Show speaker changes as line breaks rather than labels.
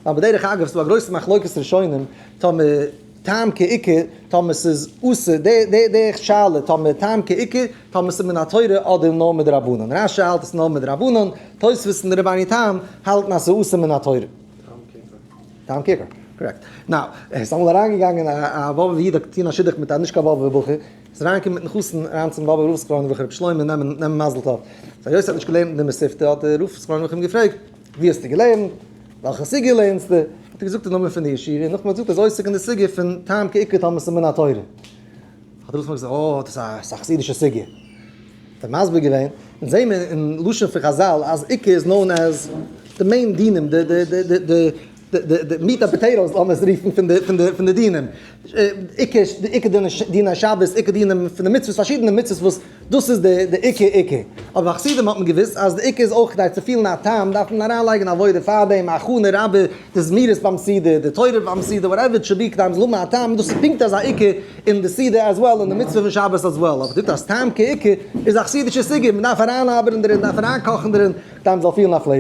ווייל בדרך אגב ס'דא א גרויסע מחלוקת ראשונים טאמער טעם כעיקר טאמער ס'איז אסור, די די די שאלה טאמער טעם כעיקר טאמער ס'איז מן התורה אדער נאר מדרבנן, רש"י האלט עס נאר מדרבנן, תוספות און די רבינו תם האלטן אז ס'איז אסור מן התורה. טעם כעיקר, correct. Now, עס איז אמאל אריינגעגאנגען א באבובער איד האט געטון א שידוך מיט א נישט קיין באבובער בחור, איז אריינגעקומען מיטן חתן אריין צום באבובער רב זכרונו לברכה רבי שלמה נעמען נעמען מזל טוב, so היות ער האט נישט געלערנט אין די מתיבתא האט דער רב זכרונו לברכה אים געפרעגט, ווי האסטו געלערנט? וועלכע סוגיא לערנסטו? האט ער געזאגט די נאמען פון די ישיבה, און נאכדעם האט ער געזאגט ער איז עוסק אין די סוגיא פון טעם כעיקר טאמער ס'איז מן התורה. האט דער רב געזאגט, אה, דאס איז א חסידישע סוגיא. האט ער מסביר געווען, אונז זעהן מיר אין לשון פון חז"ל אז עיקר איז known as די main דינים, די די די די די די די meat and potatoes לאמיר עס רופן פון די פון די פון די דינים, עיקר די עיקר דיני שבת, עיקר דינים פון די מצוות, פארשידענע מצוות וואס דאס איז די די עיקר עיקר. אבער ביי חסידים האט מען געוואוסט אז די עיקר איז אויך כדי צו פילן א טעם דארף מען אריינלייגן עבודה פארדעם, הכנה רבה, די זמירות ביים סעודה, די תורה ביים סעודה, whatever it should be, כדי מ'זאל האבן א טעם, דאס איז פונקט אזא עיקר אין די סעודה as well, אין די מצוה פון שבת as well, אבער דאס אז טעם כעיקר איז א חסידישע סוגיא, מ'דארף אריינארבעטן דערין, מ'דארף אריינקאכן דערין, כדי מ'זאל פילן א flavor.